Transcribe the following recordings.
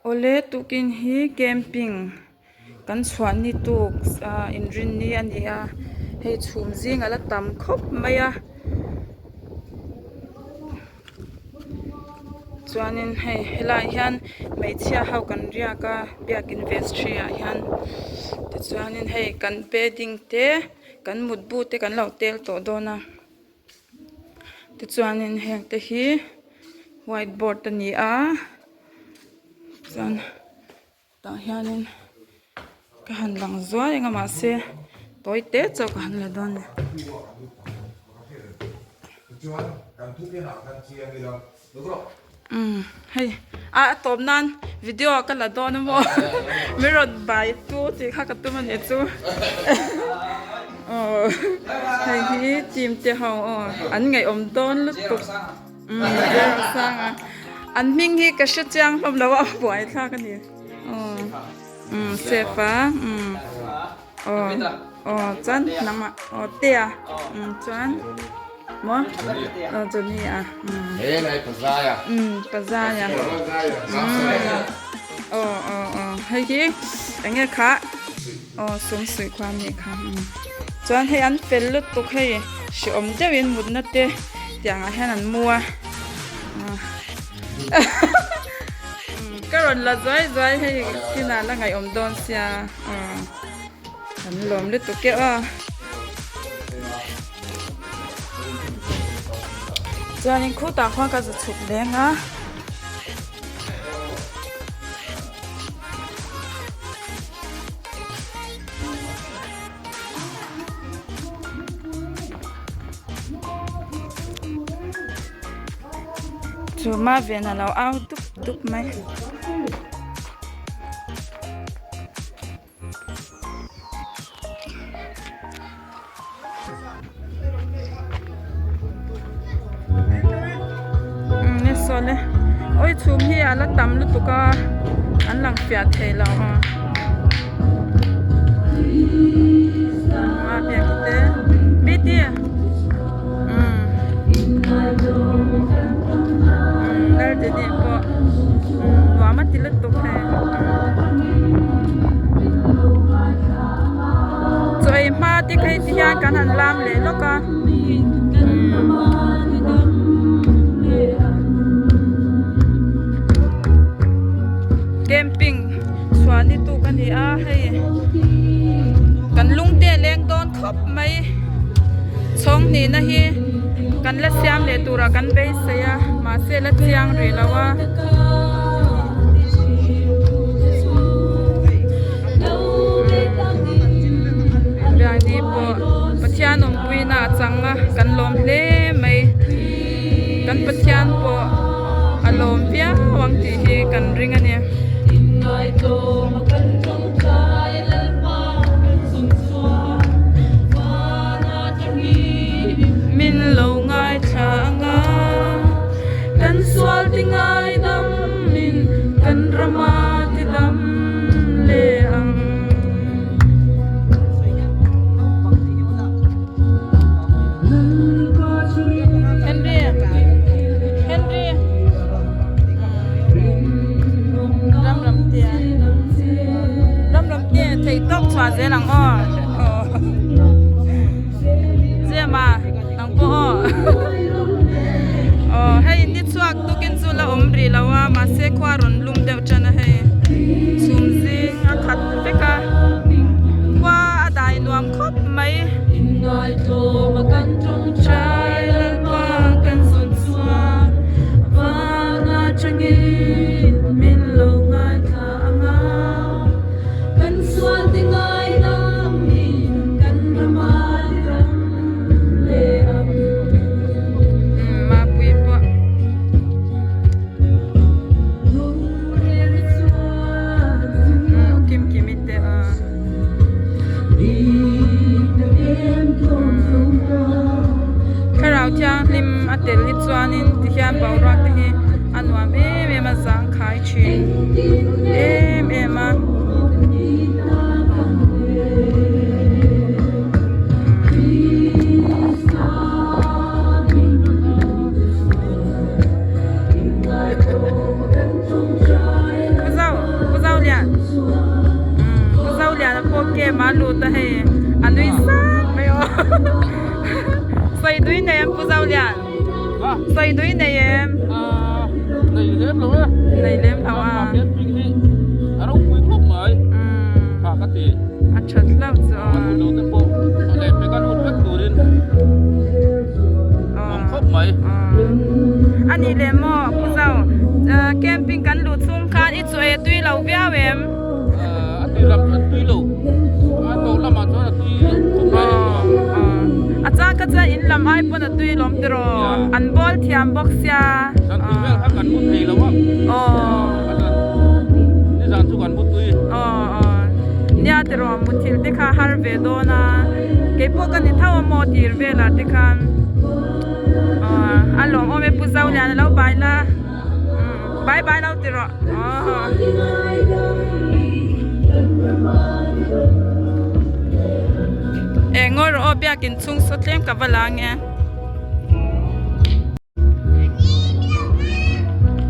Awle tukin hi camping kan chhuah ni tuk ah inrinni a ni a hei chhum zing a la tam khawp mai a chuanin hei helaiah hian hmeichhia ho kan riak a biakin vestry ah hian tichuanin hei kan bedding te kan mutbu te kan lo tel tawh dawn a. Tichuanin heng te hi white board a ni a chuan tah hianin ka han lang zuai ang a mahse tawi te chauh ka han la dawn a ni. Umm hei a a tawp nan video ka la dawn a maw min rawn bai tu tih kha ka tum a nih chu aw hei hi team te ho aw an ngaihawm dawn lutuk umm zero sang a an hming hi ka hre chiang hlawm lo a buai thlak a ni aw umm safe a umm aw aw chuan nangmah aw te a umm chuan maw aw Johnny a umm umm Pazai a umm aw aw aw hei hi eng nge kha aw sawmsuih khua a nih kha umm chuan hei an fel lutuk hei hreawm deuhin mutna te tiang ah hian an mu a ka rawn la zuai zuai hei kinah la ngaihawm dawn sia. Kan lawm lutuk e aw. Chuanin khutah khuan ka za chhuk leng a. Chu ma ven a lo au dup dup mai. Sawle awi chhum hi a la tam lutuk a an lang fiah thei lo a biti umm laltini pawh nuam a ti lutuk hei. Chaw ei hma te phei te hian kan han lam leh lawk a camping chhuah ni tuk a ni a hei kan lung te a leng dawn khawp mai chhawng hnihna hi kan la siam leh turah kan beisei a mahse la chiang rih lo a. Biakni pawh Pathian awmpuina a chang a kan lawm hle mai kan Pathian pawh a lawm viau ang tih hi kan ring a ni. Min lo ngaithla ang a, kan sual ti ngaidam in kan rama ti dam leh ang. Henry Henry Ram ram tia Ram ram tia thei tawk chhuah zel ang aw. Chiama nang pawh aw aw hei ni chhuak tukin chu la awm rih lo a mahse khua rawn lum deuh tan a hei chhum zing a khat vek a khua a dai nuam khawp mai. Mapui pawh Kim Kimi te a Thlarau thianghlim a tel hi chuanin tihian boruak te hi a nuam em em a zangkhai thin em em a. a lut a hei a nui sang mai aw sawi tui nei em Pu Zolian sawi tui nei em Nei lem lo e nei lem lo a camping hi a ropui khawp mai kha ka ti a that hlauh chu a lo te pawh a leh pek a lut vek turin awm khawp mai a nih leh maw Pu Zo camping kan luh chhung khan i chu e tui lo viau em a tui lam chuan tui lo a to lamah chuan a tui khawp mai a chang kha chuan in lam ai pawn a tui lawm tiraw an bawl thiam bawk sia zan tui vel kha kan mu thei lo a nizan chu kan mu tui nia tiraw muthilh te kha har ve dawn a keipawh ka ni tho a maw tir velah te khan a lawmawm e Pu Zolian a lo bai la. Bye bye lo ti rawh. E ngawi rawh aw biakin chhung saw tlem ka va la ange.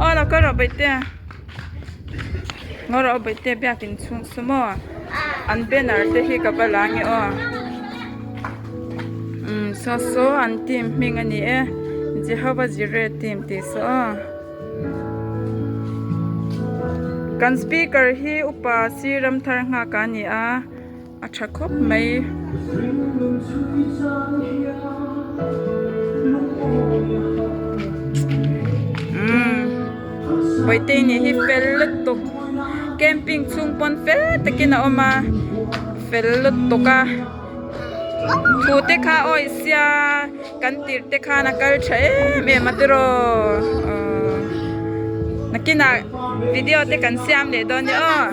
Aw lo kal rawh Bawitea. Ngawi rawh aw Bawitea biakin chhung saw maw. An banner te hi ka va la ange aw. Umm saw saw an team hming a ni e. Jehovah Jireh team tih saw aw. Kan speaker hi upa si ramthar nghak a ni a a tha khawp mai. Umm Bawihtei nih hi fel lutuk camping chhung pawn fel takin a awm a fel lutuk a thu te kha awih sia. Kan tirh te khan a kal tha em em a tiraw aww nakinah video te kan siam leh dawn nia aw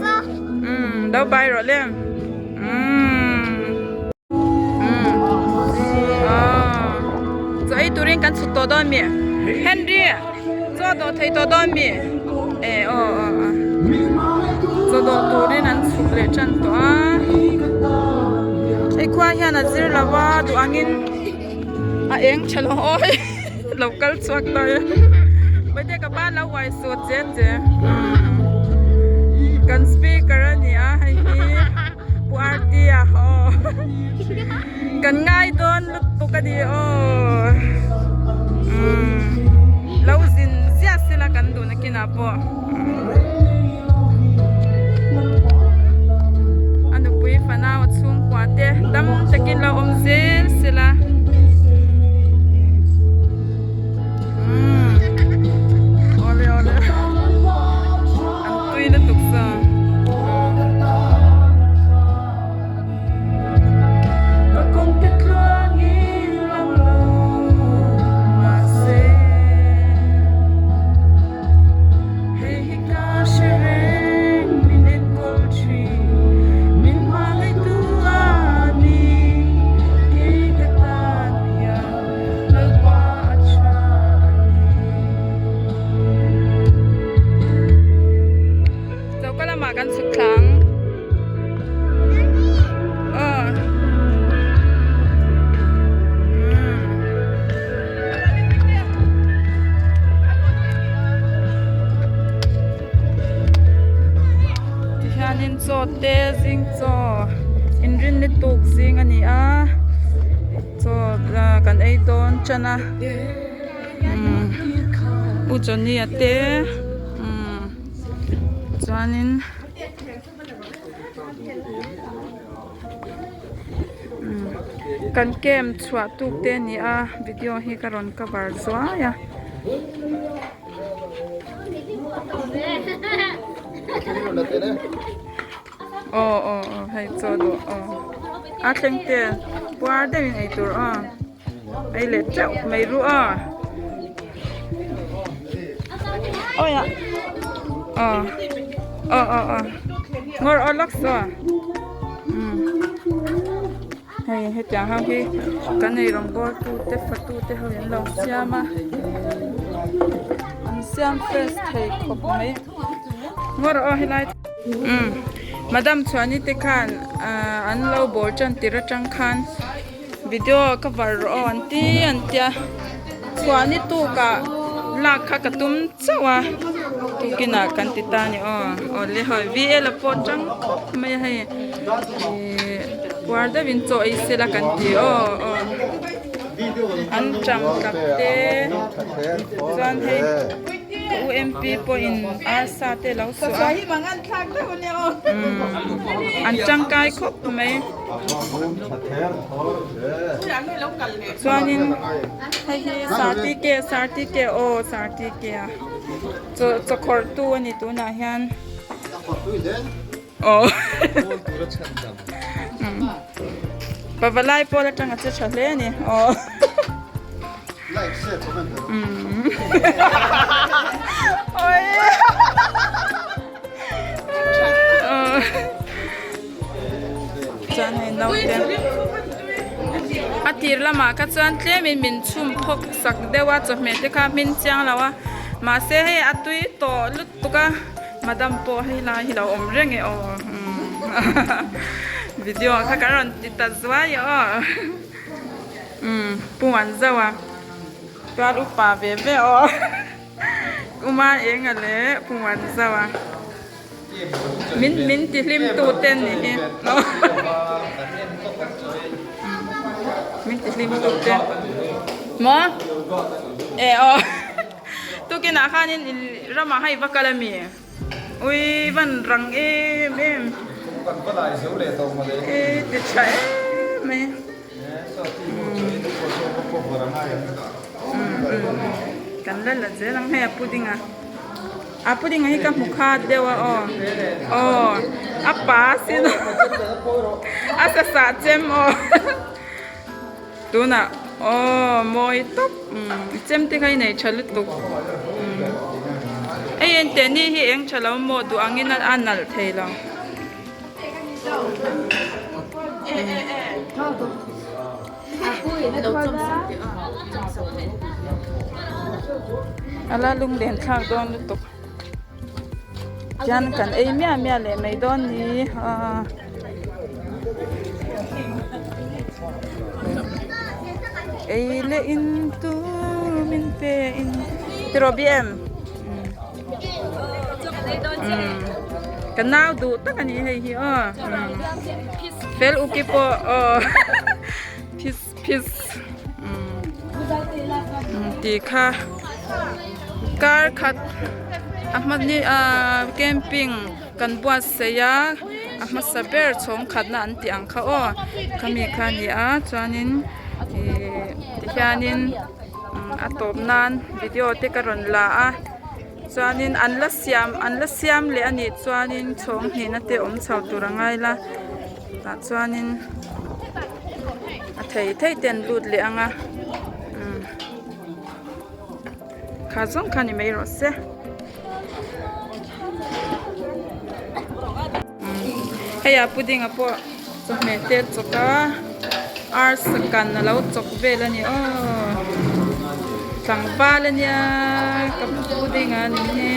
umm lo bai rawh le umm umm aww chaw ei turin kan chhuk tawh dawn mi Henry chaw dawh thei tawh dawn mi e aw aw aw chaw dawh turin an chhuk leh tan tawh a hei khua hian a zir lo a duh angin. A eng tha lo awi lo kal chhuak ta e Bawihtei ka ban lo uai sut che che kan speaker a ni a hei hi Pu Artia aw kan ngai dawn lutuk a ni aw lo zin ziah sela kan duh nakinah pawh. A nupui fanau a chhungkua te dam takin lo awm zel sela umm awle awle an tui lutuk sa. Hei hi ka hre reng min enkawl thin, min hmangaihtu a ni. Kei ka tan hian Lalpa a tha a ni. Choka lamah kan chhuk thlang. Aw. Tihianin chaw te zing chaw inrinni tuk zing a ni a chaw kan ei dawn tan a umm u Johnny a te umm chuanin. Kan camp chhuah tuk te a ni a video hi ka rawn cover zuai a. Aw aw aw hei chaw duh aw a thleng te puar deuhin ei tur aw ei leh teuh mai ru aw awi ah aw aw aw aw ngawr aw lawk saw umm hei hetiang ho hi kan ei rawngbawl tu te fatu te ho in lo siam a an siam fresh thei khawp mai ngawr aw helai umm madam chhuani te khan ah an lo bawl tan tir atang khan. Video cover rawh aw an ti an tia chhuahni tukah lak kha ka tum chauh a tukinah kan ti ta a ni aw aw le hawi v l a pawh tang khawp mai a hei ihh. Puar deuhin chaw ei sela kan ti aw aw. An tang tak te chuan hei ka UMP pawhin arsa te lo suah a an tangkai khawp mai chuanin hei hi sartike sartike aw sartike a chaw chaw khawrh tu a ni tunah hian. Aw. Pavalai pawl atang a che tha hle a ni. Aw. Like share comment. Oi. Chuan hei naute. A tir lamah kha chuan tlemin min chhum phawk sak deuh a chawhmeh te kha hmin chiang lo a. Mahse hei a tui tawh lutuk a. Madam pawh hei lai hi lo awm reng e aw video ah kha kan rawn ti ta zuai e aw umm pu an zauh a tual upa ve ve aw uma eng a le pu an zauh a min min ti hlim tu te ni hi min ti hlim tu te maw e aw. Tukinah khanin in ramah hei va kal a mi? Ui van rang em em. Kan va lai zo leh tawh mawle. E ti tha em mai. Kan la la zel ang hei a pudding a. A pudding a hi ka hmu khat deuh a aw. Aw a pa sin a sa sah chem aw. Tunah aw mawi tawp umm chem te kha i nei tha lutuk umm hei engteh ni hi eng tha lo maw duh angin a nalh thei lo. A la lunglen thlak dawn lutuk tian kan ei miah miah leh mai dawn ni aaa. Ei leh in tur min pe in tiraw bi em umm ka nau duh tak a ni hei hi aw fel uki pawh aw phis phis umm tih kha kar khat a hmani ah camping. Kan buatsaih a, a hmasa ber chhawng khatna an tih ang kha aw khami kha a ni a chuanin ihh tihianin a tawp nan video te ka rawn la a chuanin an la siam an la siam leh a nih chuanin chhawng hnihna te awm chho tur a ngai la tah chuanin a thei thei te an lut leh ang a umm kha zawng kha ni mai rawh se. Hei ah pudding ah pawh chawhmeh te a chawk a arsa kan alo chawk vel a ni aw tlangval a nia ka pudding ah ni hi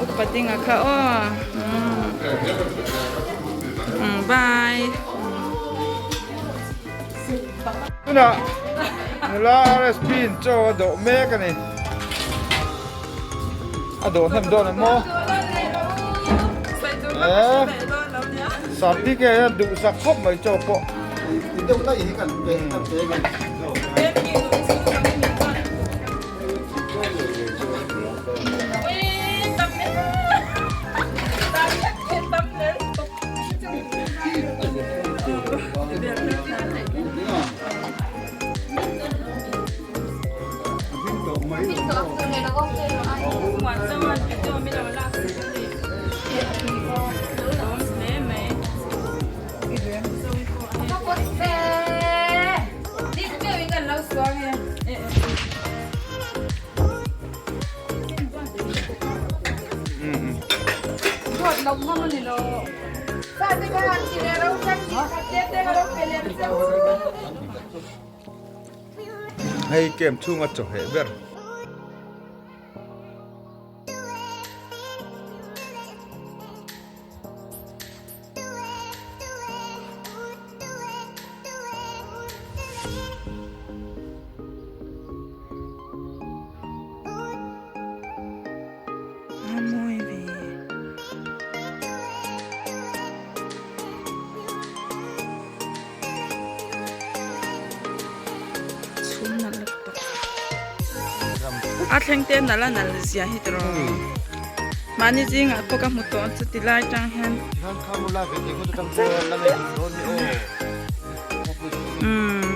upa ding ah kha aw umm bye. Tunah nula RSP in chaw a dawh mek a ni. A dawh hnem dawn em maw? Eh, Sartike hian duhsak khawp mai chaw pawh. Hei camp chhunga chaw heh ber. A mawi ve. A thleng te nal a nal zia hi tawh. Mahni zingah pawh ka hmu tawh chu ti lai tang hian. Umm.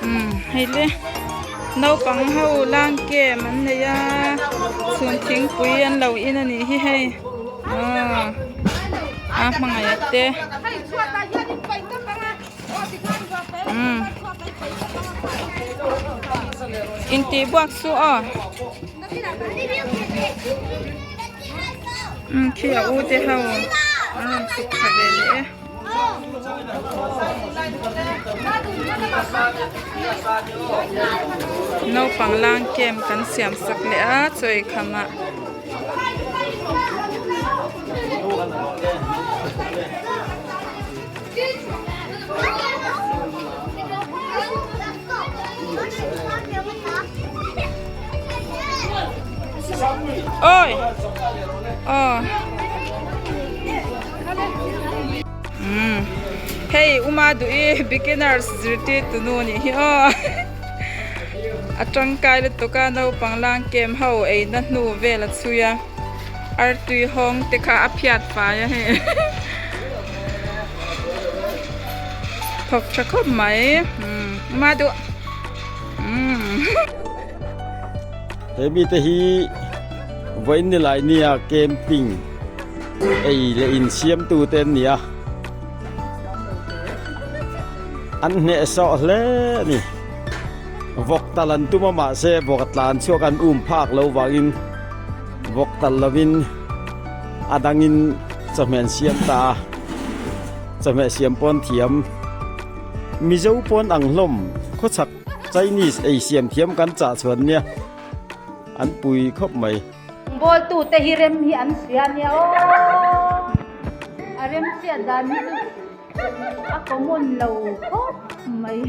Umm hei le naupang ho lang kem an nei a chhun thingpui an lo in a nih hi hei aw a hmangaih te umm intih buak suh aw. Umm khi a u te ho an rawn chhuk thla ve leh e. Naupang lang kem kan siam sak leh a chawi kham ah. Ôi ờ um hei uma duh i beginners zirtir tunu nih hi aw a tangkai lutuk a naupang lang kem ho eina hnu vel a chhui a artui hawng te kha a phiat fai a hei thawk tha khawp mai umm uma duh umm. He mite hi vawiin ni lai nia camping ei leh in siam tu te an ni a an hneh sawh hle a ni vawk tal an tum a mahse vawk a tlan chhuak an um phak lo vangin vawk tal lovin a dangin chawhmeh an siam ta a chawhmeh siam pawh an thiam Mizo pawn ang hlawm khawchhak Chinese ei siam thiam kan chah chhuan nia an pui khawp mai. Ball tu te hi rem hi an hria nia aw a rem hriat dan hi chu a common lo khawp mai.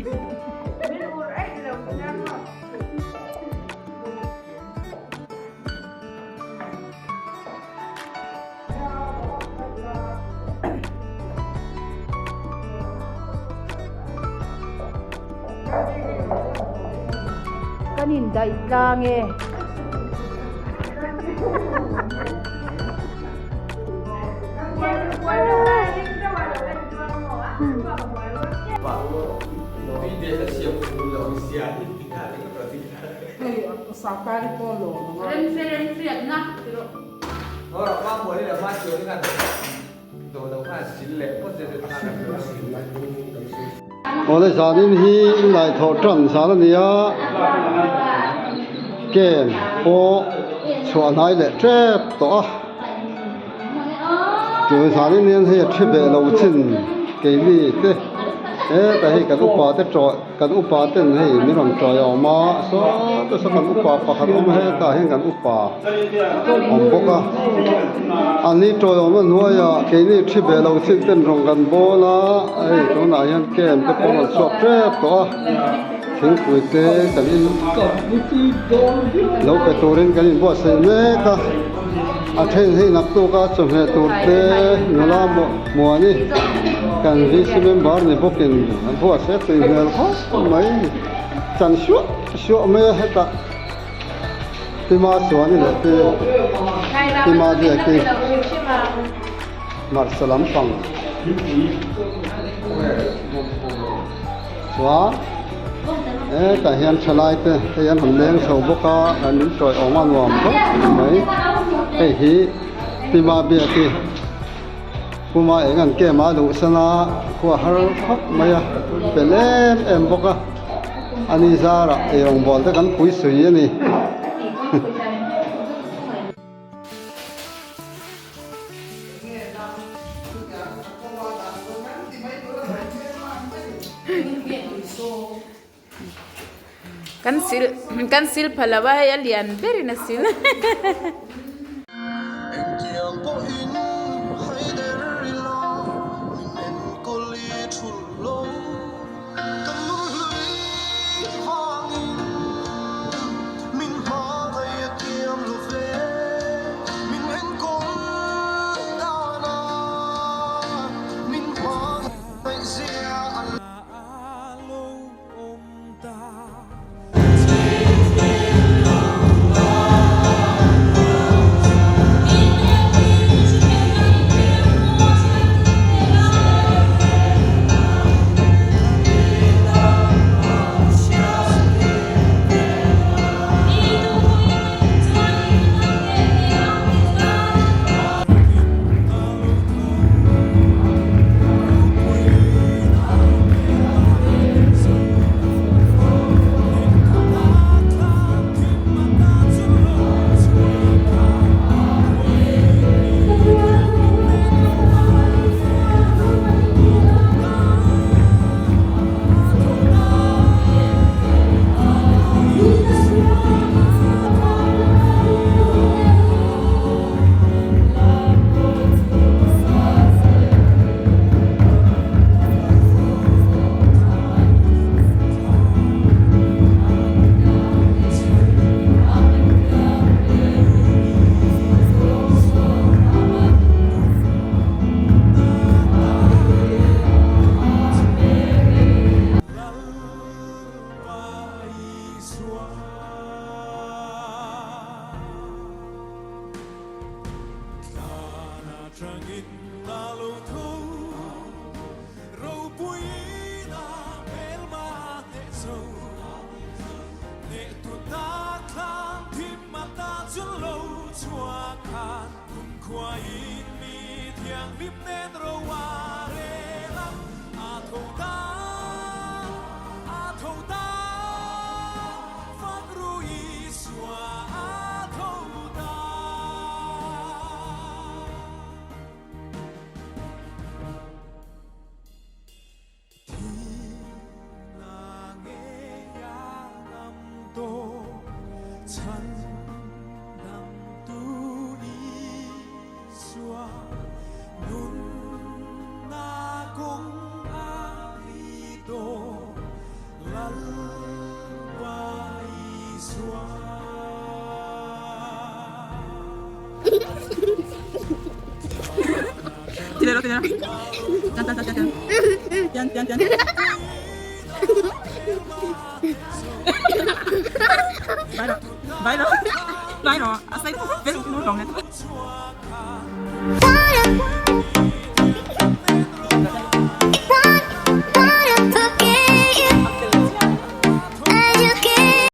Kan indaih tlang e. Awle zanin hi inlaithawh tan zan a ni a camp pawh chhuah hnai leh tep tawh a chu zanin hian hei a thi ve lo chin keini te hetah hei kan upa te tawh. Kan upa ten hei min rawn tawi a awm a, saw te saw kan upa pakhat a awm a, hetah hian kan upa awm bawk a, an ni tawi awm a hnuaiah keini thi ve lo chin ten rawn kan bawl a, hei tunah hian camp te pawh a rawn chhuak tep tawh a, thingpui te kan in lo pe turin kan inbuatsaih mek a, a then hei naktuk a chawhmeh tur te nula muani kan VC member ni bawkin an buatsaih a tui hmel khawp mai chan suah suah mai a hetah tima chuan i leh te tima biak hi hmarcha lampang chuan hetah hian thalai te hei an rawn leng chho bawk a an in tawih awm a nuam khawp mai hei hi tima biak hi. Puma eng an kem a luh san a khua har khawp mai a fel em em bawk a ani zarah eirawngbawl te kan pui sui a ni. Kan sil kan sil pha lo a hei a lian berin a sil.